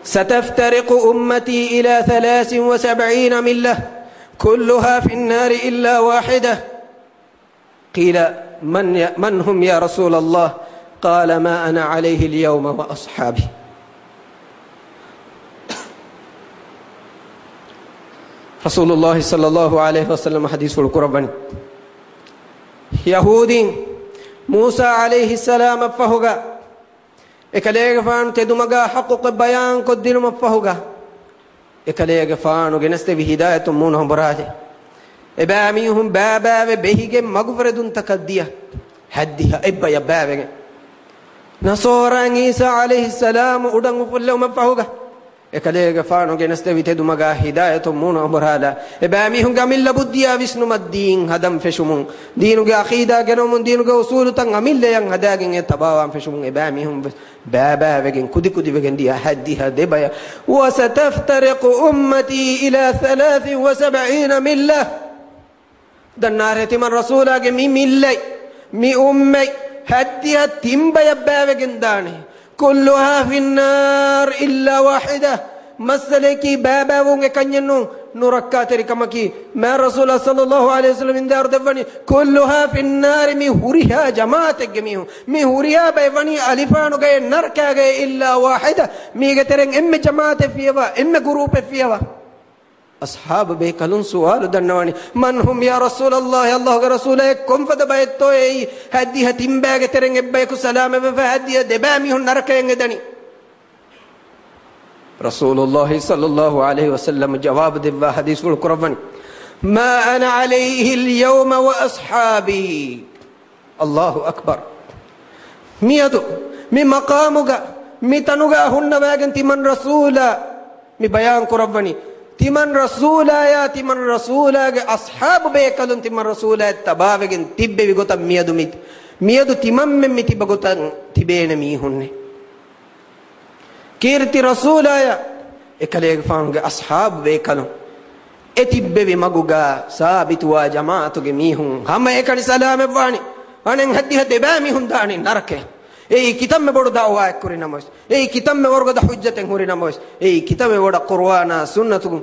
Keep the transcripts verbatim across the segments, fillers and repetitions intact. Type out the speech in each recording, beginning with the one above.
ستفترق أمتي إلى ثلاث وسبعين ملة كلها في النار إلا واحدة. قيل: من ي-، من هم يا رسول الله؟ قال: ما أنا عليه اليوم وأصحابي. ރަސޫލުﷲ ޞައްލަﷲ ޢަލައިހި ވަސައްލަމަ ޙަދީޘްފުޅު ކުރައްވަނީ، ޔަހޫދީން މޫސާ ޢަލައިހިއްސަލާމަށްފަހުގަ އެކަލޭގެފާނު ތެދުމަގާ ޙައްޤު ބަޔާންކޮށްދިނުމަށްފަހުގަ، އެކަލޭގެފާނު ގެނެސްދެވި ހިދާޔަތުން މޫނު އަނބުރާލެ، އެބައިމީހުން ބައިބައިވެ ބެހިގެން މަގުފުރެދުންތަކަށް ދިޔަ ހައްދިހަ އެއްބަޔަށް ބައިވެގެން، ނަޞާރާއިން ޢީސާ ޢަލައިހިއްސަލާމު އުޑަށް އުފުއްލެވުމަށްފަހުގަ، އެކަލޭގެފާނު ގެނެސްދެވި ތެދުމަގާ ހިދާޔަތުން މޫނު އަނބުރާލާ، އެބައިމީހުންގެ އަމިއްލަ ބުއްދިއާ ވިސްނުމަށް ދީން ހަދަން ފެށުމުން، ދީނުގެ ޢަޤީދާ ގެނައުމުން، ދީނުގެ އުޞޫލުތައް އަމިއްލަޔަށް ހަދާގެން އެ ތަބާވާން ފެށުމުން، އެބައިމީހުން ވެސް ބައިބައިވެގެން ކުދިކުދިވެގެން ދިޔަ ހައްދިހަ ދެބަޔަށް. وستفترق أمتي إلى ثلاث وسبعين ملة. ދަންނާރޭ ތިމަން ރަސޫލާގެ މި މިއްލަތް، މި އުއްމަތް ހައްދިހަ ތިންބަޔަށް ބައިވެގެން ދާނެ. كلها في النار إلا واحدة. މައްސަލަޔަކީ ބައިބައިވުން އެކަންޏެއް ނޫން، ނުރައްކާތެރިކަމަކީ. މާތް ރަސޫލާ ޞައްލަﷲ ޢަލައިހި ވަސައްލަމަ އިންޒާރު ދެއްވަނީ، كلها في النار، މި ހުރިހާ ޖަމާޢަތެއްގެ މީހުން، މި ހުރިހާ ބައެއް ވަނީ އަލިފާނުގައޭ ނަރަކާގައޭ، إلا واحدة، މީގެ ތެރެއިން އެންމެ ޖަމާޢަތެއް ފިޔަވާ، އެންމެ ގުރޫޕެއް ފިޔަވާ. އަޞްޙާބު ބޭކަލުން ސުވާލު ދަންނަވަނީ، من هم يا رسول الله، ﷲގެ ރަސޫލާއޭ، ކޮންފަދަ ބައެއްތޯ އެއީ ހައްދިހަ ތިންބައިގެ ތެރެއިން އެއްބަޔަކު ސަލާމަތްވެފަ ހައްދިހަ ދެބައި މީހުން ނަރަކަޔަށް އެދަނީ؟ ރަސޫލުﷲ ޞައްލަﷲ ޢަލައިހި ވަސައްލަމަ ޖަވާބު ދެއްވާ ޙަދީޘްފުޅު ކުރައްވަނީ، ما أنا عليه اليوم وأصحابي. ﷲ އަކްބަރު. މިއަދު މި މަޤާމުގަ މި ތަނުގަ ހުންނަވައިގެން ތިމަން ރަސޫލާ މި ބަޔާން ކުރައްވަނީ، ތިމަން ރަސޫލާޔާ ތިމަން ރަސޫލާގެ އަޞްޙާބު ބޭކަލުން ތިމަން ރަސޫލާއަށް ތަބާވެގެން ތިއްބެވި ގޮތަށް މިއަދު މި، މިއަދު ތިމަންމެން މި ތިބަ ގޮތަށް ތިބޭނެ މީހުންނޭ. ކީރިތި ރަސޫލާޔާ އެކަލޭގެފާނުގެ އަޞްޙާބު ބޭކަލުން އެ ތިއްބެވި މަގުގަ ސާބިތުވާ ޖަމާޢަތުގެ މީހުން ހަމައެކަނި ސަލާމަތްވާނީ. އަނެއް ހައްދިހަ ދެބައި މީހުން ދާނީ ނަރަކަޔަށް. އެއީ ކިތަންމެ ބޮޑު ދަޢުވާއެއް ކުރި ނަމަވެސް، އެއީ ކިތަންމެ ވަރުގަދަ ޙުއްޖަތެއް ހުރި ނަމަވެސް، އެއީ ކިތަންމެ ބޮޑަށް ޤުރުއާނާ ސުންނަތުގެ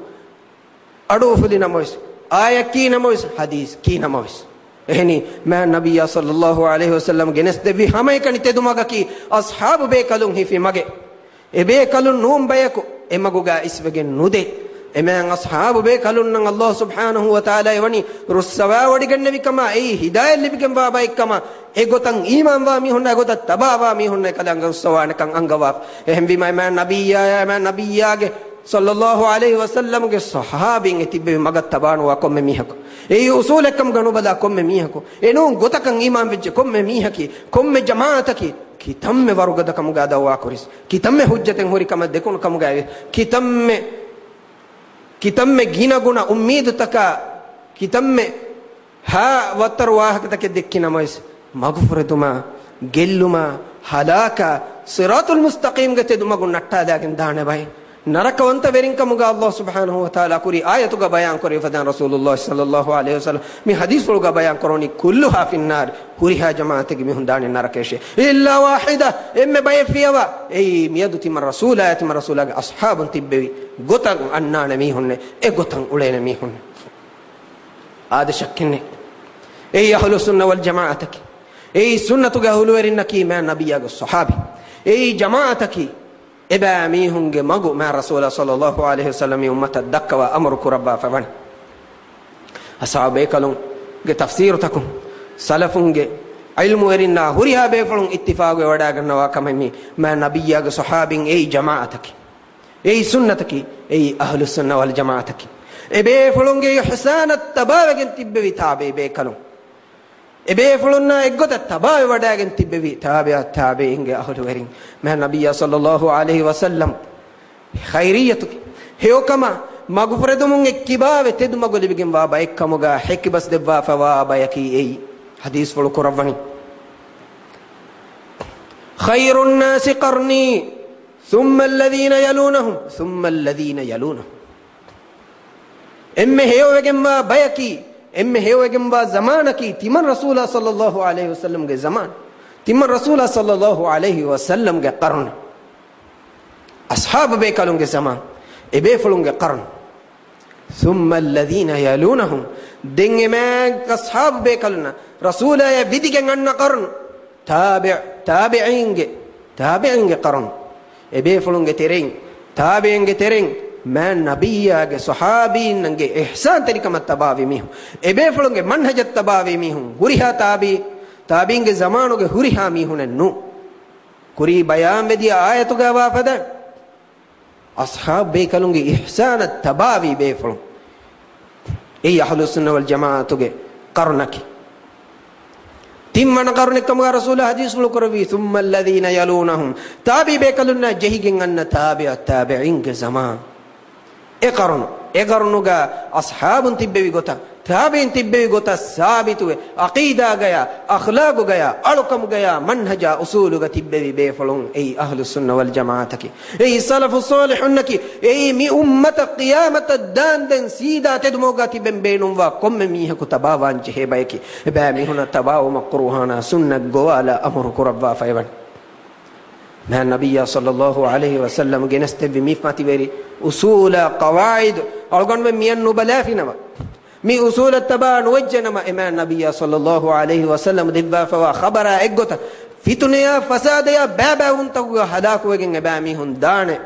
އަޑު އުފުލި ނަމަވެސް، އާޔަތް ކީ ނަމަވެސް، ޙަދީޘް ކީ ނަމަވެސް. އެހެނީ، މާތް ނަބިއްޔާ ޞައްލަﷲ ޢަލައިހި ވަސައްލަމަ ގެނެސްދެއްވި ހަމައެކަނި ތެދުމަގަކީ އަޞްޙާބު ބޭކަލުން ހިފި މަގެއް. އެބޭކަލުން ނޫން ބަޔަކު އެމަގުގަ އިސްވެގެން ނުދޭ. އެމާތް އަޞްޙާބު ބޭކަލުންނަށް ﷲ ސުބްޙާނަހޫ ވަތަޢާލާ އެވަނީ ރުއްސަވާވޮޑިގެންނެވިކަމާ، އެއީ ހިދާޔަތް ލިބިގެންވާ ބައެއްކަމާ، އެގޮތަށް އީމާންވާ މީހުންނާ އެގޮތަށް ތަބާވާ މީހުންނަށް އެކަލާނގެ ރުއްސަވާނެކަން އަންގަވާފަ. އެހެންވީމާ، އެމާތް ނަބިއްޔާޔާ، އެމާތް ނަބިއްޔާގެ ޞައްލަﷲ ޢަލައިހި ވަސައްލަމަގެ ޞަޙާބީން އެ ތިއްބެވި މަގަށް ތަބާނުވާ ކޮންމެ މީހަކު، އެއީ އުޞޫލެއްކަމުގަ ނުބަލާ ކޮންމެ މީހަކު، އެނޫން ގޮތަކަށް އީމާންވެއްޖެ ކޮންމެ މީހަކީ، ކޮންމެ ޖަމާޢަތަކީ، ކިތަންމެ ވަރުގަދަކަމުގަ ދަޢުވާ ކުރިސް، ކިތަންމެ ޙުއްޖަތެއް ހުރި ކަމަށް ދެކުނު ކަމުގައި، ކިތަންމެ، ކިތަންމެ ގިނަގުނަ އުއްމީދުތަކާ، ކިތަންމެ ހާ ވައްތަރު ވާހަކަތަކެއް ދެއްކި ނަމަވެސް، މަގުފުރެދުމާ، ގެއްލުމާ، ހަލާކާ، ޞިރާޠުލް މުސްތަޤީމްގެ ތެދުމަގުން ނައްޓާލާގެން ދާނެ ބައެއް. ނަރަކަވަންތަ ވެރިން ކަމުގަ ﷲ ސުބްޙާނަހޫ ވަތަޢާލާ ކުރީ އާޔަތުގަ ބަޔާން ކުރެވިފަދައިން ރަސޫލުﷲ ޞައްލަﷲ ޢަލައިހި ވަސައްލަމަ މި ޙަދީޘްފުޅުގަ ބަޔާން ކުރަވަނީ، كلها في النار، ހުރިހާ ޖަމާޢަތެއްގެ މީހުން ދާނީ ނަރަކަޔަށޭ. إلا واحدة، އެންމެ ބައެއް ފިޔަވާ. އެއީ މިއަދު ތިމަން ރަސޫލާޔާ ތިމަން ރަސޫލާގެ އަޞްޙާބުން ތިއްބެވި ގޮތަށް އަންނާނެ މީހުންނޭ، އެ ގޮތަށް އުޅޭނެ މީހުންނޭ. އާދެ ޝައްކެއްނެތް. އެއީ އަހުލުއްސުންނަ ވަލްޖަމާޢަތަކީ. އެއީ ސުންނަތުގެ އަހުލުވެރިންނަކީ މާތް ނަބިއްޔާގެ ޞަޙާބީ. އެއީ ޖަމާޢަތަކީ. އެބައި މީހުންގެ މަގު މާތް ރަސޫލާ ޞައްލަﷲ ޢަލައިހި ވަސައްލަމަ މި އުއްމަތަށް ދައްކަވާ އަމުރު ކުރައްވާފަ ވަނީ. އަޞްޙާބު ބޭކަލުންގެ ތަފްސީރުތަކުން، ސަލަފުންގެ ޢިލްމުވެރިންނާ ހުރިހާ ބޭފުޅުން އިއްތިފާޤުވެވަޑައިގަންނަވާ ކަމެއް މީ މާތް ނަބިއްޔާގެ ޞަޙާބީން އެއީ ޖަމާޢަތަކީ. އެއީ ސުންނަތަކީ، އެއީ އަހުލުއްސުންނަ ވަލްޖަމާޢަތަކީ. އެބޭފުޅުންގެ އިޙްސާނަށް ތަބާވެގެން ތިއްބެވި ތާބިޢީ ބޭކަލުން. އެބޭފުޅުންނާ އެއްގޮތަށް ތަބާވެވަޑައިގެން ތިއްބެވި ތާބިޢު ތާބިޢީންގެ އަހުލުވެރިން. މާތް ނަބިއްޔާ ޞައްލަﷲ ޢަލައިހި ވަސައްލަމަ ޚައިރިއްޔަތުގެ ހެޔޮކަމާ މަގުފުރެދުމުން އެއްކިބާވެ ތެދުމަގު ލިބިގެންވާ ބައެއްކަމުގަ ހެކިބަސް ދެއްވާފަވާ ބަޔަކީ އެއީ. ޙަދީޘްފުޅު ކުރައްވަނީ. خير الناس قرني ثم الذين يلونهم ثم الذين يلونهم. އެންމެ ހެޔޮވެގެންވާ ބަޔަކީ، އެންމެ ހެޔޮވެގެންވާ ޒަމާނަކީ ތިމަން ރަސޫލާ ޞައްލަﷲ ޢަލައިހި ވަސައްލަމަގެ ޒަމާން. ތިމަން ރަސޫލާ ޞައްލަﷲ ޢަލައިހި ވަސައްލަމަގެ ޤަރުނު. އަޞްޙާބު ބޭކަލުންގެ ޒަމާން، އެބޭފުޅުންގެ ޤަރުން. ثُمَّ الَّذِينَ يَلُونَهُمْ، ދެން އެމާ އަޞްޙާބު ބޭކަލުންނަށް، ރަސޫލާޔަށް ވިދިގެން އަންނަ ޤަރުން، ތާބިޢު، ތާބިޢީންގެ، ތާބިޢީންގެ ޤަރުން. އެބޭފުޅުންގެ ތެރެއިން، ތާބިޢީންގެ ތެރެއިން، މާތް ނަބިއްޔާގެ ޞަޙާބީންގެ އިޙްސާންތެރިކަމަށް ތަބާވި މީހުން، އެބޭފުޅުންގެ މަންހަޖަށް ތަބާވި މީހުން، ހުރިހާ ތާބި، ތާބިޢީންގެ ޒަމާނުގެ ހުރިހާ މީހުނެއް ނޫން. ކުރީ ބަޔާންވެދިޔަ އާޔަތުގައި ވާ ފަދަ އަޞްޙާބު ބޭކަލުންގެ އިޙްސާނަށް ތަބާވީ ބޭފުޅުން. އެއީ އަހްލުއްސުންނަ ވަލްޖަމާޢަތުގެ ޤަރުނަކީ. ތިންވަނަ ޤަރުނެއްކަމުގަ ރަސޫލާ ޙަދީޘްފުޅު ކުރެއްވީ، ثُمَّ الَّذِينَ يَلُونَهُمْ، ތާބިޢީ ބޭކަލުންނާ ޖެހިގެން އަންނަ ތާބިޢު ތާބިޢީންގެ ޒަމާން. އެ ޤަރުނު، އެ ޤަރުނުގަ އަޞްޙާބުން ތިއްބެވި ގޮތަށް، ތާބިޢީން ތިއްބެވި ގޮތަށް ސާބިތުވެ، ޢަޤީދާގަޔާ، އަޚްލާޤުގަޔާ، އަޅުކަމުގަޔާ، މަންހަޖާ، އުޞޫލުގަ ތިއްބެވި ބޭފުޅުން އެއީ އަހްލުއްސުންނަ ވަލްޖަމާޢަތަކީ. އެއީ ސަލަފުއް ޞާލިޙުންނަކީ. އެއީ މި އުއްމަތަށް ޤިޔާމަތަށް ދާންދެން ސީދާ ތެދުމަގުގަ ތިބެން ބޭނުންވާ ކޮންމެ މީހަކު ތަބާވާން ޖެހޭ ބަޔަކީ. އެބައިމީހުނަށް ތަބާވުމަށް ޤުރުއާނާ ސުންނަތް ގޮވާލާ އަމުރު ކުރައްވާފައިވަނީ. މާތް ނަބިއްޔާ ޞައްލައްލާހު ޢަލައިހި ވަސައްލަމް ގެނެސްދެއްވި މި މަތިވެރި އުޞޫލާ ޤަވާޢިދު އަޅުގަނޑުމެން މިއަށް ނުބަލާފިނަމަ، މި އުޞޫލަށް ތަބާ ނުވެއްޖެނަމަ، އެ މާތް ނަބިއްޔާ ޞައްލައްލާހު ޢަލައިހި ވަސައްލަމް ދެއްވާފަވާ ޚަބަރާ އެއްގޮތަށް ފިތުނަޔާ ފަސާދަޔާ ބައިބައިވުންތަކުގަ ހަލާކުވެގެން އެބައިމީހުން ދާނެ.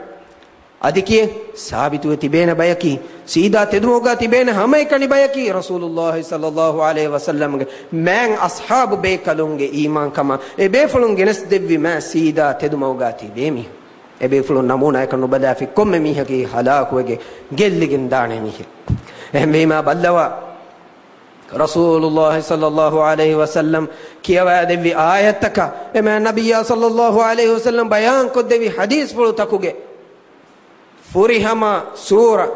އަދި ކިޔެއް ސާބިތުވެ ތިބޭނެ ބަޔަކީ، ސީދާ ތެދުމަގުގަ ތިބޭނެ ހަމައެކަނި ބަޔަކީ، ރަސޫލުއްލާހި ޞައްލައްލާހު ޢަލައިހި ވަސައްލަމްގެ މާތް އަޞްޙާބު ބޭކަލުންގެ އީމާންކަމާ، އެބޭފުޅުން ގެނެސްދެއްވި މާތް ސީދާ ތެދުމަގުގަ ތިބޭ މީހުން. އެބޭފުޅުން ނަމޫނާއަކަށް ނުބަލާފި ކޮންމެ މީހަކީ ހަލާކުވެގެން ގެއްލިގެން ދާނެ މީހެއް. އެހެންވީމާ ބައްލަވާ، ރަސޫލުއްލާހި ޞައްލައްލާހު ޢަލައިހި ވަސައްލަމް ކިޔަވާދެއްވި އާޔަތްތަކާ، އެ މާތް ނަބިއްޔާ ޞައްލައްލާހު ޢަލައިހި ވަސައްލަމް ބަޔާންކޮށްދެއްވި ޙަދީޘްފުޅުތަކުގެ ފުރިހަމަ ސޫރަ،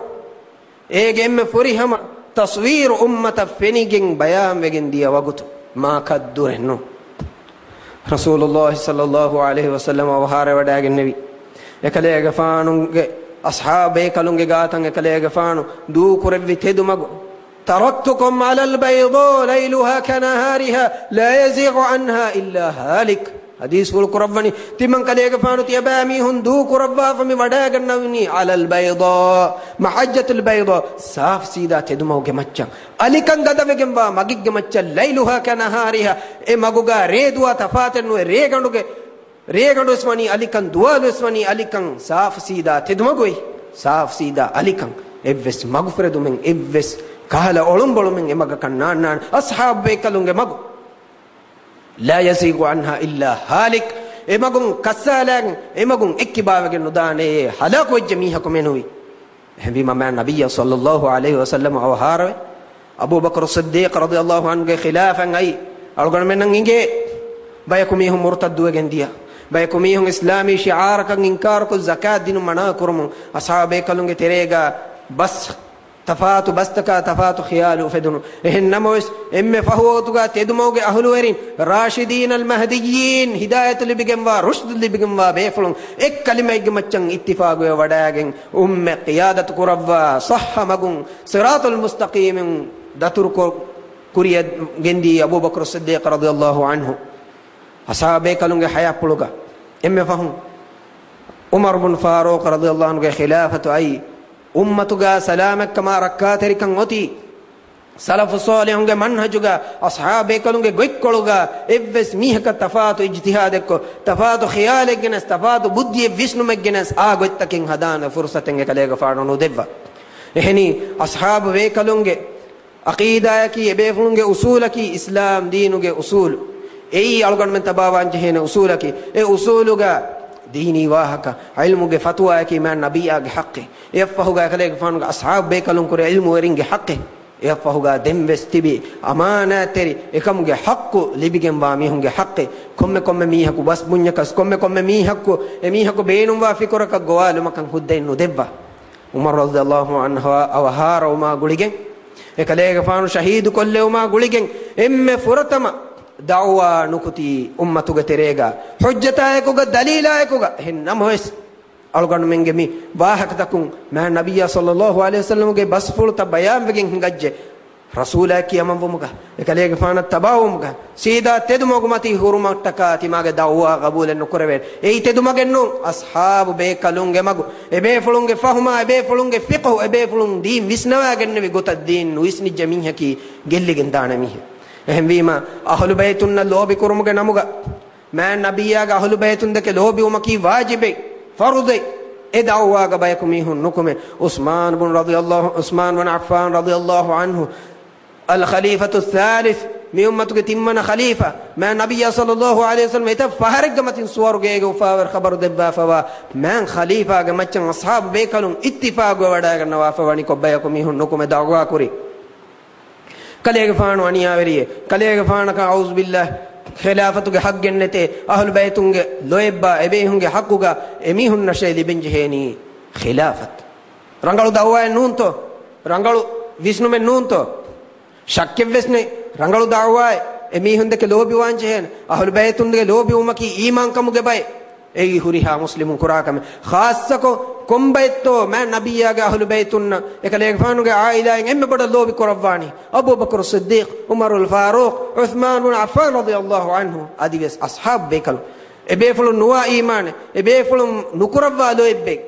އޭގެ އެންމެ ފުރިހަމަ ތަޞްވީރު އުއްމަތަށް ފެނިގެން ބަޔާންވެގެން ދިޔަ ވަގުތު މާކަށް ދުރެއް ނޫން. ރަސޫލުއްލާހި ޞައްލައްލާހު ޢަލައިހި ވަސައްލަމަ އަވަހާރަވެވަޑައިގެންނެވި، އެކަލޭގެފާނުގެ އަޞްޙާބު ބޭކަލުންގެ ގާތަށް އެކަލޭގެފާނު ދޫކުރެއްވި ތެދުމަގު، تَرَكْتُكُمْ عَلَى الْبَيْضَاءِ لَيْلُهَا كَنَهَارِهَا لَا يَزِيغُ عَنْهَا إِلَّا هَالِكٌ. ޙަދީޘްފުޅު ކުރައްވަނީ، ތިމަން ކަލޭގެފާނު ތިޔަބައިމީހުން ދޫކުރައްވާފަ މި ވަޑައިގަންނަވަނީ، عَلَى الْبَيْضَاءِ، مَحَجَّةِ الْبَيْضَاءِ، ސާފު ސީދާ ތެދުމަގުގެ މައްޗަށް، އަލިކަން ގަދަވެގެންވާ މަގެއްގެ މައްޗަށް، لَيْلُهَا كَنَهَارِهَا، އެ މަގުގަ ރޭދުވާ ތަފާތެއް ނުވެ، ރޭގަނޑުގެ، ރޭގަނޑުވެސް ވަނީ އަލިކަން، ދުވާލުވެސް ވަނީ އަލިކަން، ސާފު ސީދާ ތެދުމަގު އޮތް، ސާފު ސީދާ އަލިކަން، އެއްވެސް މަގުފުރެދުމެއް، އެއްވެސް ކަހަލަ އޮޅުންބޮޅުމެއް އެ މަގަކަށް ނާންނާނެ. އަޞްޙާބު ބޭކަލުންގެ މަގު، لَا يَزِيغُ عَنْهَا إِلَّا هَالِكٌ، އެ މަގުން ކައްސާލާގެން، އެ މަގުން އެއްކިބާވެގެން ނުދާނެޔޭ، ހަލާކުވެއްޖެ މީހަކު މެނުވީ. އެހެންވީމަ މާތް ނަބިއްޔާ ޞައްލައްލާހު ޢަލައިހި ވަސައްލަމަ އަވަހާރަވެ، އަބޫބަކުރު ޞިއްދީޤު ރަޟިޔައްލާހު ޢަންހުގެ ޚިލާފަތް އައި، އަޅުގަނޑުމެންނަށް އިނގޭ ބަޔަކު މީހުން މުރުތައްދުވެގެން ދިޔަ، ބަޔަކު މީހުން އިސްލާމީ ޝިޢާރަކަށް އިންކާރުކޮށް ޒަކާތް ދިނުން މަނާ ކުރުމުން، އަޞްޙާބު ބޭކަލުންގެ ތެރޭގަ ބަސް، ތަފާތު ބަސްތަކާ ތަފާތު ޚިޔާލު އުފެދުނު. އެހެން ނަމަވެސް، އެންމެ ފަހު ވަގުތުގަ ތެދުމަގުގެ އަހުލުވެރިން، ރާޝިދީނަލް މަހްދިއްޔީން، ހިދާޔަތު ލިބިގެންވާ، ރުޝްދު ލިބިގެންވާ ބޭފުޅުން އެއް ކަލިމައެއްގެ މައްޗަށް އިއްތިފާގުވެ ވަޑައިގެން، އުއްމަތް ޤިޔާދަތު ކުރައްވާ، ޞައްޙަ މަގުން، ޞިރާޠުލް މުސްތަޤީމުން ދަތުރުކޮށް، ކުރިއަށް ގެންދިޔަ އަބޫބަކުރު ޞިއްދީޤު ރަޟިޔައްލާހު ޢަންހު. އަޞްޙާބު ބޭކަލުންގެ ޙަޔާތްޕުޅުގަ އެންމެ ފަހުން ޢުމަރު ބުން ފާރޫޤު ރަޟިޔައްލާހު ޢަންހުގެ ޚިލާފަތު އައި، އުއްމަތުގަ ސަލާމަތްކަމާ ރައްކާތެރިކަން އޮތީ، ސަލަފު ޞާލިޙުންގެ މަންހަޖުގަ، އަޞްޙާބު ބޭކަލުންގެ ގޮތްކޮޅުގަ އެއްވެސް މީހަކަށް ތަފާތު އިޖްތިހާދެއްކޮށް، ތަފާތު ޚިޔާލެއްގެނެސް، ތަފާތު ބުއްދިއެއް ވިސްނުމެއްގެނެސް އާ ގޮތްތަކެއް ހަދާނެ ފުރުޞަތެއް އެކަލޭގެފާނު ނުދެއްވާ. އެހެނީ، އަޞްޙާބު ބޭކަލުންގެ ޢަޤީދާއަކީ، އެބޭފުޅުންގެ އުޞޫލަކީ، އިސްލާމް ދީނުގެ އުޞޫލު. އެއީ އަޅުގަނޑުމެން ތަބާވާން ޖެހޭނެ އުޞޫލަކީ. އެ އުޞޫލުގަ ދީނީ ވާހަކަ، ޢިލްމުގެ ފަތުވާއަކީ މާތް ނަބިއްޔާގެ ޙައްޤެއް. އެއަށްފަހުގަ އެކަލޭގެފާނުގެ އަޞްޙާބު ބޭކަލުން ކުރެ ޢިލްމުވެރިންގެ ޙައްޤެއް. އެއަށްފަހުގަ ދެންވެސް ތިބި އަމާނާތްތެރި އެކަމުގެ ޙައްޤު ލިބިގެންވާ މީހުންގެ ޙައްޤެއް. ކޮންމެ ކޮންމެ މީހަކު ބަސް ބުންޏަކަސް، ކޮންމެ ކޮންމެ މީހަކު އެ މީހަކު ބޭނުންވާ ފިކުރަކަށް ގޮވާލުމަކަށް ހުއްދައެއް ނުދެއްވާ. ޢުމަރު ރަޟިޔައްލާހު ޢަންހު އަވަހާރަވުމާ ގުޅިގެން، އެކަލޭގެފާނު ޝަހީދު ކޮށްލެވުމާ ގުޅިގެން، އެންމެ ފުރަތަމަ ދަޢުވާ ނުކުތީ އުއްމަތުގެ ތެރޭގަ ޙުއްޖަތާއެކުގަ، ދަލީލާއެކުގަ. އެހެން ނަމަވެސް، އަޅުގަނޑުމެންގެ މި ވާހަކަތަކުން މާތް ނަބިއްޔާ ޞައްލައްލާހު ޢަލައިހި ވަސައްލަމުގެ ބަސްފުޅުތައް ބަޔާންވެގެން ހިނގައްޖެ. ރަސޫލާ ކިޔަމަންވުމުގަ، އެކަލޭގެފާނަށް ތަބާވުމުގަ، ސީދާ ތެދުމަގު މަތީ ހުރުމަށްޓަކާ ތިމާގެ ދަޢުވާ ގަބޫލެއް ނުކުރެވޭނެ. އެއީ ތެދުމަގެއް ނޫން. އަޞްޙާބު ބޭކަލުންގެ މަގު، އެބޭފުޅުންގެ ފަހުމާ، އެބޭފުޅުންގެ ފިޤުހު، އެބޭފުޅުން ދީން ވިސްނަވާގެންނެވި ގޮތަށް ދީން ނުވިސްނިއްޖެ މީހަކީ ގެއްލިގެން ދާނެ މީހެއް. އެހެންވީމަ، އަހުލު ބައިތުންނަށް ލޯބި ކުރުމުގެ ނަމުގަ، މާތް ނަބިއްޔާގެ އަހުލު ބައިތުން ދެކެ ލޯބިވުމަކީ ވާޖިބެއް، ފަރުޟެއް. އެ ދަޢުވާގަ ބަޔަކު މީހުން ނުކުމެ. ޢުސްމާން ބުން ރަޟިޔަﷲ، ޢުސްމާން ބުން ޢައްފާން ރަޟިޔަﷲ ޢަންހު، އަލް ޚަލީފަތު އައްސާލިސް، މި އުއްމަތުގެ ތިންވަނަ ޚަލީފާ، މާތް ނަބިއްޔާ ޞައްލަﷲ ޢަލައިހި ވަސައްލަމް އެތައް ފަހަރެއްގެ މަތިން ސުވަރުގޭގެ އުފާވެރި ޚަބަރު ދެއްވާފަވާ މާތް ޚަލީފާގެ މައްޗަށް އަޞްޙާބު ބޭކަލުން އިއްތިފާގުވެވަޑައިގަންނަވާފަ ވަނިކޮށް ބަޔަކު މީހުން ނުކުމެ ދަޢުވާކުރި. ކަލޭގެފާނު އަނިޔާވެރިއެއް، ކަލޭގެފާނަކަށް އައޫޒުބިއްލާހް ޚިލާފަތުގެ ޙައްޤެއް ނެތޭ، އަހުލު ބައިތުންގެ ލޯތްބާ އެބޭހުންގެ ޙައްޤުގަ އެމީހުންނަށޭ ލިބެންޖެހޭނީ ޚިލާފަތު. ރަނގަޅު ދަޢުވާއެއް ނޫންތޯ؟ ރަނގަޅު ވިސްނުމެއް ނޫންތޯ؟ ޝައްކެއްވެސް ނެތް. ރަނގަޅު ދަޢުވާއެއް، އެމީހުންދެކެ ލޯބިވާންޖެހޭނެ. އަހުލު ބައިތުންގެ ލޯބިވުމަކީ އީމާންކަމުގެ ބައެއް. އެއީ ހުރިހާ މުސްލިމުން ކުރާ ކަމެއް. ޚާއްޞަކޮށް ކޮންބައެއްތޯ މާތް ނަބިއްޔާގެ އަހުލު ބައިތުންނަށް އެކަލޭގެފާނުގެ ޢާއިލާއިން އެންމެ ބޮޑަށް ލޯބި ކުރައްވާނީ؟ އަބޫބަކުރު ޞިއްދީޤް، ޢުމަރުލް ފާރޫޤް، ޢުސްމާން ބުން ޢައްފާން ރަޟިޔަﷲ ޢަންހު އަދިވެސް އަޞްޙާބު ބޭކަލުން. އެބޭފުޅުން ނުވާ އީމާނެއް، އެބޭފުޅުން ނުކުރައްވާ ލޯތްބެއް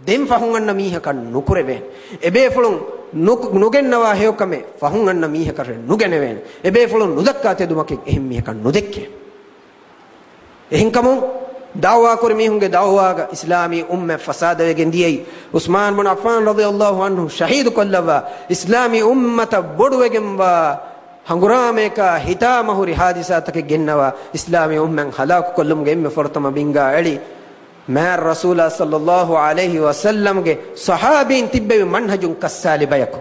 ދެން ފަހުން އަންނަ މީހަކަށް ނުކުރެވޭނެ. އެބޭފުޅުން ނު-، ނުގެންނަވާ ހެޔޮކަމެއް ފަހުން އަންނަ މީހަކަށް ނުގެނެވޭނެ. އެބޭފުޅުން ނުދައްކާ ތެދުމަކެއް އެހެން މީހަކަށް ނުދެއްކޭނެ. އެހެންކަމުން، ދަޢުވާކުރި މީހުންގެ ދަޢުވާގަ އިސްލާމީ އުއްމަތް ފަސާދަވެގެން ދިޔައީ، ޢުސްމާން ބުން ޢައްފާން ރަޟިޔަﷲ ޢަންހު ޝަހީދު ކޮށްލައްވާ، އިސްލާމީ އުއްމަތަށް ބޮޑުވެގެންވާ ހަނގުރާމަޔަކާ ހިތާމަހުރި ހާދިސާތަކެއް ގެންނަވާ، އިސްލާމީ އުއްމަތް ހަލާކުކޮށްލުމުގެ އެންމެ ފުރަތަމަ ބިންގާ އެޅި، މާތް ރަސޫލާ ޞައްލަﷲ ޢަލައިހި ވަސައްލަމްގެ ޞަޙާބީން ތިއްބެވި މަންހަޖުން ކައްސާލި ބަޔަކު.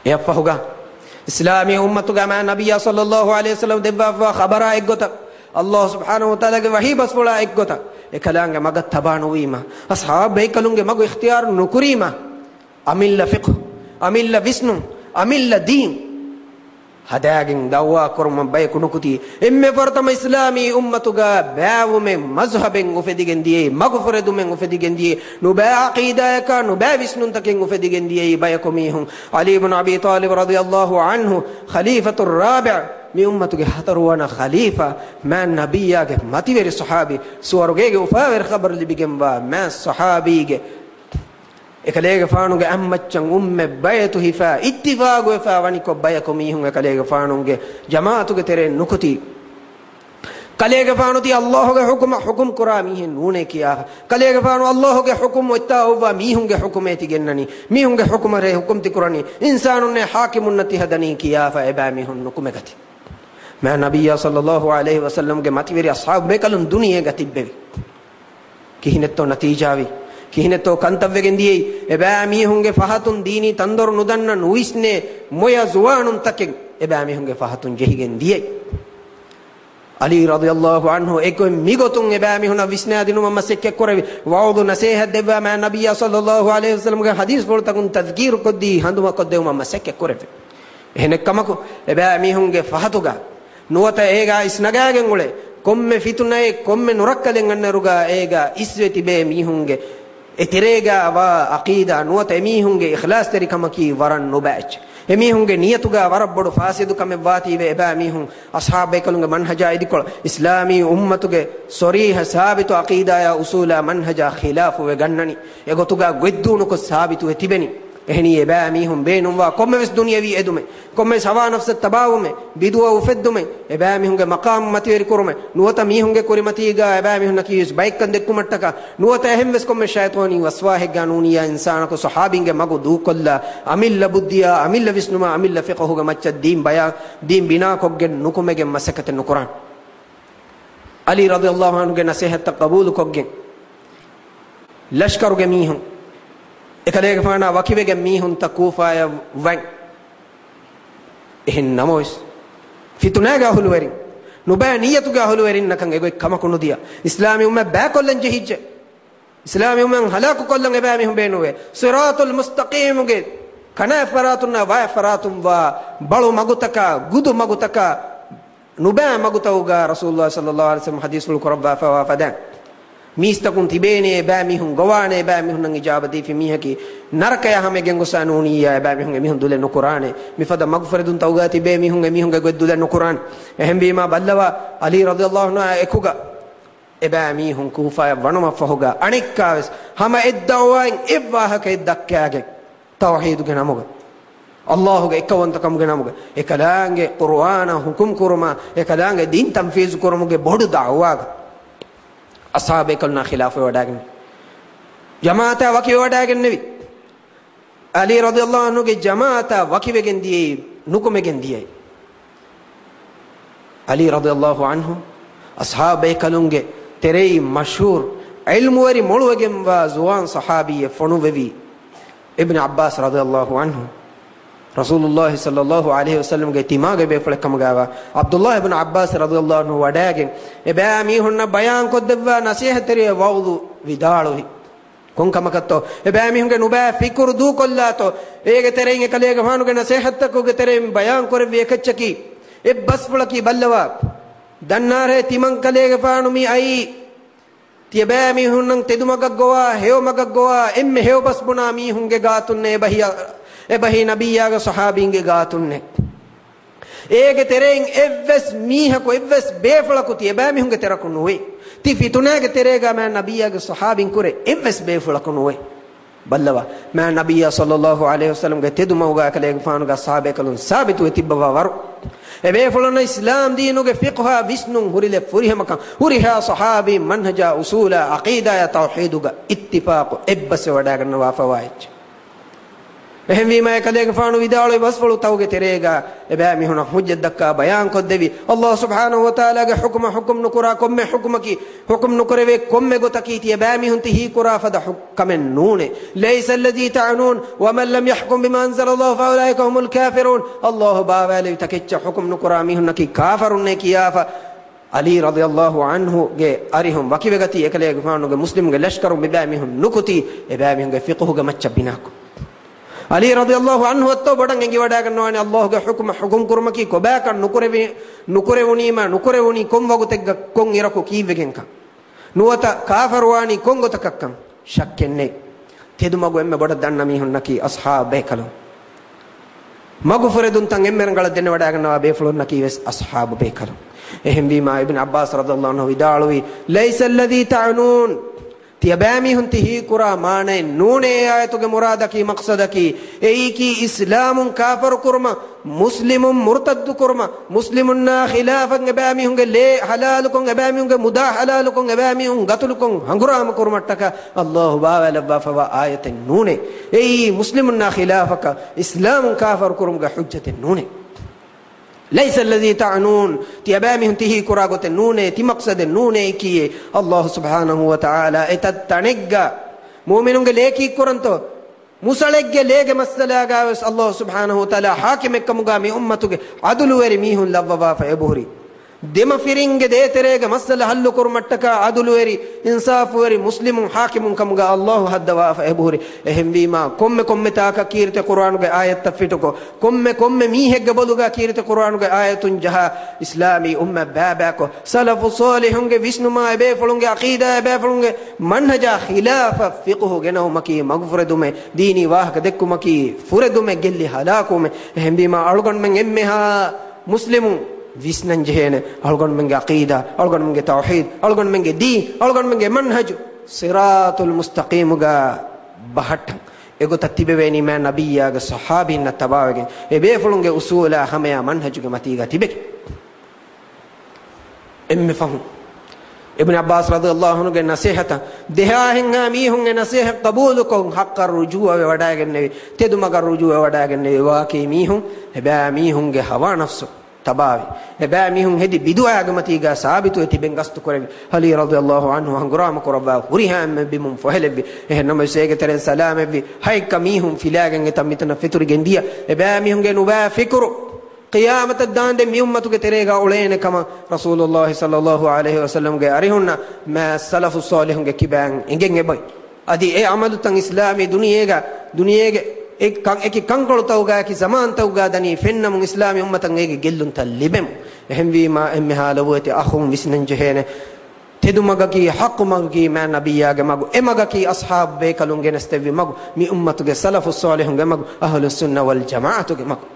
އެއަށްފަހުގަ، އިސްލާމީ އުއްމަތުގަ މާތް ނަބިއްޔާ ޞައްލަﷲ ޢަލައިހި ވަސައްލަމް ދެއްވާފަވާ ޚަބަރާ އެއްގޮތަށް، ﷲ ސުބްޙާނަހޫ ވަތަޢާލާގެ ވަޙީ ބަސްފުޅާ އެއްގޮތަށް، އެކަލާނގެ މަގަށް ތަބާ ނުވީމަ، އަޞްޙާބު ބޭކަލުންގެ މަގު އިޚްތިޔާރު ނުކުރީމަ، އަމިއްލަ ފިޤްހު، އަމިއްލަ ވިސްނުން، އަމިއްލަ ދީން ހަދާގެން ދަޢުވާ ކުރުމަށް ބަޔަކު ނުކުތީ، އެންމެ ފުރަތަމަ އިސްލާމީ އުއްމަތުގަ ބައިވުމެއް މަޒްހަބެއް އުފެދިގެން ދިޔައީ، މަގުފުރެދުމެއް އުފެދިގެން ދިޔައީ، ނުބައި ޢަޤީދާޔަކާ ނުބައި ވިސްނުންތަކެއް އުފެދިގެން ދިޔައީ ބަޔަކު މީހުން. ޢަލީ ބުން އަބީ ޠާލިބް ރަޟިޔަﷲ ޢަންހު، ޚަލީފަތު ރާބިޢު، މި އުއްމަތުގެ ހަތަރުވަނަ ޚަލީފާ، މާތް ނަބިއްޔާގެ މަތިވެރި ޞަޙާބީ، ސުވަރުގޭގެ އުފާވެރި ޚަބަރު ލިބިގެންވާ މާތް ޞަޙާބީގެ އެކަލޭގެފާނުގެ އަތްމައްޗަށް އުއްމަތް ބައެއް ތުހިފާ އިއްތިފާގުވެފާ ވަނިކޮށް ބަޔަކު މީހުން އެކަލޭގެފާނުގެ ޖަމާޢަތުގެ ތެރެއިން ނުކުތީ. ކަލޭގެފާނު ތި ﷲގެ ޙުކުމަށް ޙުކުމް ކުރާ މީހެއް ނޫނޭ ކިޔާފަ. ކަލޭގެފާނު ﷲގެ ޙުކުމް އޮތްތާ އޮއްވާ މީހުންގެ ޙުކުމޭ ތި ގެންނަނީ. މީހުންގެ ޙުކުމަށޭ ޙުކުމް ތި ކުރަނީ. އިންސާނުންނޭ ޙާކިމުންނަށް ތި ހަދަނީ ކިޔާފަ އެބައިމީހުން ނުކުމެގަތީ. މާތް ނަބިއްޔާ ޞައްލަﷲ ޢަލައިހި ވަސައްލަމްގެ މަތިވެރި އަޞްޙާބު ބޭކަލުން ދުނިޔޭގަ ތިއްބެވި. ކިހިނެއްތޯ ނަތީޖާވީ؟ ކިހިނެއްތޯ ކަންތައްވެގެން ދިޔައީ؟ އެބައިމީހުންގެ ފަހަތުން ދީނީ ތަންދޮރު ނުދަންނަ ނުވިސްނޭ މޮޔަ ޒުވާނުންތަކެއް އެބައިމީހުންގެ ފަހަތުން ޖެހިގެން ދިޔައީ. ޢަލީ ރަޟިޔަﷲ ޢަންހު އެގޮތް މިގޮތުން އެބައިމީހުންނަށް ވިސްނާދިނުމަށް މަސައްކަތްކުރެވި، ވަޢުޡު ނަޞޭޙަތް ދެއްވާ މާތް ނަބިއްޔާ ޞައްލަﷲ ޢަލައިހި ވަސައްލަމްގެ ޙަދީޘްފުޅުތަކުން ތަޛްކީރުކޮށްދީ ހަނދުމަކޮށްދެވުމަށް މަސައްކަތްކުރެވި. އެހެނެއްކަމަކު، އެބައިމީހުންގެ ފަހަތުގަ ނުވަތަ އޭގާ އިސްނަގާގެން އުޅޭ ކޮންމެ ފިތުނައެއް، ކޮންމެ ނުރައްކަލެއް އަންނައިރުގަ އޭގާ އިސްވެ ތިބޭ މީހުންގެ އެތެރޭގާ ވާ ޢަޤީދާ ނުވަތަ އެމީހުންގެ އިޚްލާޞްތެރިކަމަކީ ވަރަށް ނުބައި އެއްޗެއް. އެމީހުންގެ ނިޔަތުގާ ވަރަށް ބޮޑު ފާސިދު ކަމެއް ވާތީވެ އެބައިމީހުން އަޞްޙާބު ބޭކަލުންގެ މަންހަޖާ އިދިކޮޅަށް އިސްލާމީ އުއްމަތުގެ ޞަރީޙަ ސާބިތު ޢަޤީދާޔާ އުޞޫލާ މަންހަޖާ ޚިލާފުވެ ގަންނަނީ. އެގޮތުގާ ގޮތްދޫނުކޮށް ސާބިތުވެ ތިބެނީ. އެހެނީ އެބައިމީހުން ބޭނުންވާ ކޮންމެވެސް ދުނިޔަވީ އެދުމެއް، ކޮންމެވެސް ހަވާ ނަފްސަށް ތަބާވުމެއް، ބިދުޢަ އުފެއްދުމެއް، އެބައިމީހުންގެ މަޤާމު މަތިވެރިކުރުމެއް، ނުވަތަ މީހުންގެ ކުރިމަތީގާ އެބައިމީހުންނަކީވެސް ބައެއްކަން ދެއްކުމަށްޓަކާ، ނުވަތަ އެހެންވެސް ކޮންމެ ޝައިޠާނީ ވަސްވާހެއްގާ ނޫނިއްޔާ އިންސާނަކު ޞަޙާބީންގެ މަގު ދޫކޮށްލާ، އަމިއްލަ ބުއްދިއާ، އަމިއްލަ ވިސްނުމާ، އަމިއްލަ ފިޤުހުގެ މައްޗަށް ދީން ބަޔާ، ދީން ބިނާކޮށްގެން ނުކުމެގެން މަސައްކަތެއް ނުކުރާނެ. ޢަލީ ރަޟިޔަﷲ ޢަންހުގެ ނަޞޭޙަތްތައް ޤަބޫލުކޮށްގެން، ލަޝްކަރުގެ މީހުން، އެކަލޭގެފާނާ ވަކިވެގެން މީހުންތައް ކޫފާޔަށް ވަން. އެހެން ނަމަވެސް، ފިތުނާގެ އަހުލުވެރިން، ނުބައި ނިޔަތުގެ އަހުލުވެރިންނަކަށް އެގޮތް ކަމަކު ނުދިޔަ. އިސްލާމީ އުއްމަތް ބައިކޮށްލަން ޖެހިއްޖެ. އިސްލާމީ އުއްމަތް ހަލާކުކޮށްލަން އެބައިމީހުން ބޭނުވޭ. ޞިރާޠުލް މުސްތަޤީމުގެ ކަނާތް ފަރާތުންނާ ވާތް ފަރާތުން ވާ ބަޅު މަގުތަކާ، ގުދު މަގުތަކާ، ނުބައި މަގުތަކުގާ ރަސޫލުﷲ ޞައްލަﷲ ޢަލައިހި ވަސައްލަމް ޙަދީޘްފުޅު ކުރައްވާފަވާ ފަދައިން، މީސްތަކުން ތިބޭނޭ، އެބައިމީހުން ގޮވާނޭ، އެބައިމީހުންނަށް އިޖާބަ ދީފި މީހަކީ ނަރަކަޔަށް ހަމައެގެން ގޮސް ނޫނިއްޔާ، އެބައިމީހުން އެމީހުން ދުލެއް ނުކުރާނެ. މިފަދަ މަގުފުރެދުންތަކުގަ ތިބޭ މީހުން އެމީހުންގެ ގޮތް ދުލެއް ނުކުރާނެ. އެހެންވީމާ ބައްލަވާ، ޢަލީ ރަޟިޔަﷲ ޢަންހުއާ އެކުގަ އެބައިމީހުން ކޫފާއަށް ވަނުމަށްފަހުގަ އަނެއްކާވެސް ހަމަ އެއް ދަޢުވާއިން އެއް ވާހަކައެއް ދައްކާގެން ތައުޙީދުގެ ނަމުގަ، ﷲގެ އެއްކައުވަންތަކަމުގެ ނަމުގަ، އެކަލާނގެ ޤުރުއާނާ ޙުކުމް ކުރުމާ، އެކަލާނގެ ދީން ތަންފީޒު ކުރުމުގެ ބޮޑު ދަޢުވާގަ އަޞްޙާބު ބޭކަލުންނާ ޚިލާފުވެވަޑައިގެން، ޖަމާޢަތާ ވަކިވެވަޑައިގެންނެވި. ޢަލީ ރަޟިޔަﷲ ޢަންހުގެ ޖަމާޢަތާ ވަކިވެގެން ދިޔައީ، ނުކުމެގެން ދިޔައީ. ޢަލީ ރަޟިޔަﷲ ޢަންހު އަޞްޙާބު ބޭކަލުންގެ ތެރެއިން މަޝްހޫރު، ޢިލްމުވެރި މޮޅުވެގެންވާ ޒުވާން ޞަޙާބީއެއް ފޮނުއްވެވީ އިބްނު ޢައްބާސް ރަޟިޔަﷲ ޢަންހު، ރަސޫލުﷲ ޞައްލަﷲ ޢަލައިހި ވަސައްލަމްގެ ތިމާގެ ބޭފުޅެއް ކަމުގައިވާ ޢަބްދުﷲ އިބްނު ޢައްބާސް ރަޟިޔަﷲ ޢަންހު ވަޑައިގެން، އެބައިމީހުންނަށް ބަޔާންކޮށްދެއްވާ ނަޞޭޙަތްތެރި ވަޢުޡު ވިދާޅުވި. ކޮންކަމަކަށްތޯ؟ އެބައިމީހުންގެ ނުބައި ފިކުރު ދޫކޮށްލާތޯ؟ އޭގެ ތެރެއިން އެކަލޭގެފާނުގެ ނަޞޭޙަތްތަކުގެ ތެރެއިން ބަޔާންކުރެއްވި އެކައްޗަކީ، އެއްބަސްފުޅަކީ ބައްލަވާ. ދަންނާރޭ ތިމަންކަލޭގެފާނު މި އައީ ތިޔަބައިމީހުންނަށް ތެދުމަގަށް ގޮވާ، ހެޔޮމަގަށް ގޮވާ، އެންމެ ހެޔޮބަސް ބުނާ މީހުންގެ ގާތުންނޭ، އެބަހީ، އެބަހީ ނަބިއްޔާގެ ޞަޙާބީންގެ ގާތުންނޭ. އޭގެ ތެރެއިން އެއްވެސް މީހަކު، އެއްވެސް ބޭފުޅަކު ތިޔަބައިމީހުންގެ ތެރަކު ނުވޭ. ތި ފިތުނާގެ ތެރޭގަ މާތް ނަބިއްޔާގެ ޞަޙާބީން ކުރެ އެއްވެސް ބޭފުޅަކު ނުވޭ. ބައްލަވާ، މާތް ނަބިއްޔާ ޞައްލަﷲ ޢަލައިހި ވަސައްލަމްގެ ތެދުމަގުގަ އެކަލޭގެފާނުގެ ޞަޙާބޭކަލުން ސާބިތުވެ ތިއްބަވާ ވަރު، އެބޭފުޅުންނަށް އިސްލާމް ދީނުގެ ފިޤްހާ ވިސްނުން ހުރިލެއް ފުރިހަމަކަން، ހުރިހާ ޞަޙާބީން މަންހަޖާ އުޞޫލާ ޢަޤީދާޔާ ތައުޙީދުގަ އިއްތިފާޤު އެއްބަސްވެވަޑައިގަންނަވާފަވާ އެއްޗެއް. އެހެންވީމާ، އެކަލޭގެފާނު ވިދާޅުވި ބަސްފުޅުތަކުގެ ތެރޭގަ އެބައިމީހުނަށް ޙުއްޖަތް ދައްކާ ބަޔާންކޮށްދެވި، ﷲ ސުބްޙާނަހޫ ވަތަޢާލާގެ ޙުކުމަށް ޙުކުމް ނުކުރާ ކޮންމެ ޙުކުމަކީ، ޙުކުމް ނުކުރެވޭ ކޮންމެ ގޮތަކީ ތިޔަބައިމީހުން ތި ހީކުރާ ފަދަ ޙު-، ކަމެއް ނޫނޭ. ليس الذي تعنون ومن لم يحكم بما أنزل الله فأولئك هم الكافرون. ﷲ ބާވާލެވި ތަކެއްޗަށް ޙުކުމް ނުކުރާ މީހުންނަކީ ކާފަރުންނޭ ކިޔާފަ، ޢަލީ ރަޟިޔަﷲ ޢަންހުގެ އަރިހުން ވަކިވެގަތީ، އެކަލޭގެފާނުގެ މުސްލިމުންގެ ލަޝްކަރުން މިބައިމީހުން ނުކުތީ، އެބައިމީހުންގެ ފިޤުހުގެ މައްޗަށް ބިނާކޮށް. ޢަލީ ރަޟިޔަﷲ ޢަންހު އަށްތޯ ބޮޑަށް އެނގިވަޑައިގަންނަވާނެ، ﷲގެ ޙުކުމަށް ޙުކުމް ކުރުމަކީ ކޮބާކަން ނުކުރެވި-، ނުކުރެވުނީމާ، ނުކުރެވުނީ ކޮން ވަގުތެއްގަ ކޮން އިރަކު ކީއްވެގެންކަން. ނުވަތަ ކާފަރުވާނީ ކޮން ގޮތަކަށްކަން. ޝައްކެއްނެތް، ތެދުމަގު އެންމެ ބޮޑަށް ދަންނަ މީހުންނަކީ އަޞްޙާބު ބޭކަލުން. މަގުފުރެދުންތައް އެންމެ ރަނގަޅަށް ދެނެވަޑައިގަންނަވާ ބޭފުޅުންނަކީ ވެސް އަޞްޙާބު ބޭކަލުން. އެހެންވީމާ، އިބްނު ޢައްބާސް ރަޟިޔަﷲ ޢަންހު ވިދާޅުވީ، ليس الذي تعنون، ތިޔަބައިމީހުން ތި ހީކުރާ މާނައެއް ނޫނޭ. އާޔަތުގެ މުރާދަކީ، އެއީކީ އިސްލާމުން ކާފަރު ކުރުމަށް، މުސްލިމުން މުރުތައްދު ކުރުމަށް، މުސްލިމުންނާ ޚިލާފަށް އެބައިމީހުންގެ ލޭ ޙަލާލުކޮށް، އެބައިމީހުންގެ މުދާ ޙަލާލުކޮށް، އެބައިމީހުން ގަތުލުކޮށް ހަނގުރާމަ ކުރުމަށްޓަކާ ﷲ ބާވާލައްވާފަވާ އާޔަތެއް ނޫނޭ. އެއީ މުސްލިމުންނާ ޚިލާފަކަށް އިސްލާމުން ކާފަރު ކުރުމުގެ ޙުއްޖަތެއް ނޫނޭ. ليس الذي تعنون، ތިޔަބައިމީހުން ތި ހީކުރާ ގޮތެއް ނޫނޭ، ތި މަޤްޞަދެއް ނޫނޭ ކިޔޭ. ﷲ ސުބްޙާނަހޫ ވަތަޢާލާ އެތައް ތަނެއްގަ މުއުމިނުންގެ ލޭ ކީއްކުރަންތޯ؟ މުސަޅެއްގެ ލޭގެ މައްސަލާގަވެސް ﷲ ސުބްޙާނަހޫ ވަތަޢާލާ ޙާކިމެއްކަމުގަ މި އުއްމަތުގެ ޢަދުލުވެރި މީހުން ލައްވަވާފަ އެބަހުރި. ދެމަފިރިންގެ ދޭތެރޭގެ މައްސަލަ ޙައްލުކުރުމަށްޓަކާ ޢަދުލުވެރި، އިންސާފުވެރި މުސްލިމުން ޙާކިމުން ކަމުގަ ﷲ ހައްދަވާފަ އެބަހުރި. އެހެންވީމާ، ކޮންމެ ކޮންމެ ތާކަށް ކީރިތި ޤުރުއާނުގެ އާޔަތްތައް ފިޓުކޮށް، ކޮންމެ ކޮންމެ މީހެއްގެ ބޮލުގަ ކީރިތި ޤުރުއާނުގެ އާޔަތުން ޖަހާ، އިސްލާމީ އުއްމަތް ބައިބައިކޮށް، ސަލަފު ޞާލިޙުންގެ ވިސްނުމާ، އެބޭފުޅުންގެ ޢަޤީދާ، އެބޭފުޅުންގެ މަންހަޖާ ޚިލާފަށް ފިޤުހު ގެނައުމަކީ، މަގުފުރެދުމެއް، ދީނީ ވާހަކަ ދެއްކުމަކީ، ފުރެދުމެއް، ގެއްލި ހަލާކުވުމެއް. އެހެންވީމާ، އަޅުގަނޑުމެން އެންމެހާ މުސްލިމުން ވިސްނަން ޖެހޭނެ، އަޅުގަނޑުމެންގެ ޢަޤީދާ، އަޅުގަނޑުމެންގެ ތައުޙީދު، އަޅުގަނޑުމެންގެ ދީން، އަޅުގަނޑުމެންގެ މަންހަޖު ޞިރާޠުލް މުސްތަޤީމުގަ ބަހައްޓަން. އެގޮތަށް ތިބެވޭނީ މާތް ނަބިއްޔާގެ ޞަޙާބީންނަށް ތަބާވެގެން، އެބޭފުޅުންގެ އުޞޫލާ ހަމަޔާ މަންހަޖުގެ މަތީގަ ތިބެގެން. އެންމެ ފަހުން އިބްނު ޢައްބާސް ރަޟިޔަﷲ ޢަންހުގެ ނަޞޭޙަތަށް ދެހާހެންހާ މީހުން އެ ނަޞޭޙަތް ޤަބޫލުކޮށް، ޙައްޤަށް ރުޖޫޢަވެވަޑައިގެންނެވި، ތެދުމަގަށް ރުޖޫޢަވެވަޑައިގެންނެވި ވާކީ މީހުން، އެބައިމީހުންގެ ހަވާ ނަފްސު ތަބާވި، އެބައިމީހުން ހެދި ބިދުޢާގެ މަތީގަ ސާބިތުވެ ތިބެން ގަސްތުކުރެވި، ޢަލީ ރަޟިޔަﷲ ޢަންހު ހަނގުރާމަ ކުރައްވާ ހުރިހާ އެންމެ ބިމުން ފޮހެލެއްވި. އެހެން ނަމަވެސް އޭގެ ތެރެއިން ސަލާމަތްވި، ހައެއްކަ މީހުން ފިލާގެން އެތަން މިތަނަށް ފެތުރިގެން ދިޔަ، އެބައިމީހުންގެ ނުބައި ފިކުރު ޤިޔާމަތަށް ދާންދެން މި އުއްމަތުގެ ތެރޭގަ އުޅޭނެ ކަމަށް ރަސޫލުﷲ ޞައްލަﷲ ޢަލައިހި ވަސައްލަމްގެ އަރިހުންނަށް މާތް ސަލަފު ޞާލިޙުންގެ ކިބައިން އެނގެން އެބައި. އަދި އެ ޢަމަލުތައް އިސްލާމީ ދުނިޔޭގަ، ދުނިޔޭގެ އެ ކަން، އެކި ކަންކޮޅުތަކުގަ، އެކި ޒަމާންތަކުގަ ދަނީ ފެންނަމުން، އިސްލާމީ އުއްމަތަށް އޭގެ ގެއްލުންތައް ލިބެމުން. އެހެންވީމާ، އެންމެހާ ލޮބުވެތި އަޚުން ވިސްނަން ޖެހޭނެ. އެދުމަގަކީ ޙައްޤު މަގަކީ މާތް ނަބިއްޔާގެ މަގު. އެ މަގަކީ އަޞްޙާބު ބޭކަލުން ގެނެސްދެއްވި މަގު. މި އުއްމަތުގެ ސަލަފުއް ޞާލިޙުންގެ މަގު، އަހުލުއްސުންނަ ވަލްޖަމާޢަތުގެ މަގު.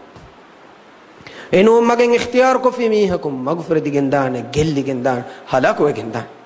އެނޫން މަގެއް އިޚްތިޔާރުކޮށްފި މީހަކު މަގުފުރެދިގެންދާނެ، ގެއްލިގެންދާނެ، ހަލާކުވެގެންދާނެ.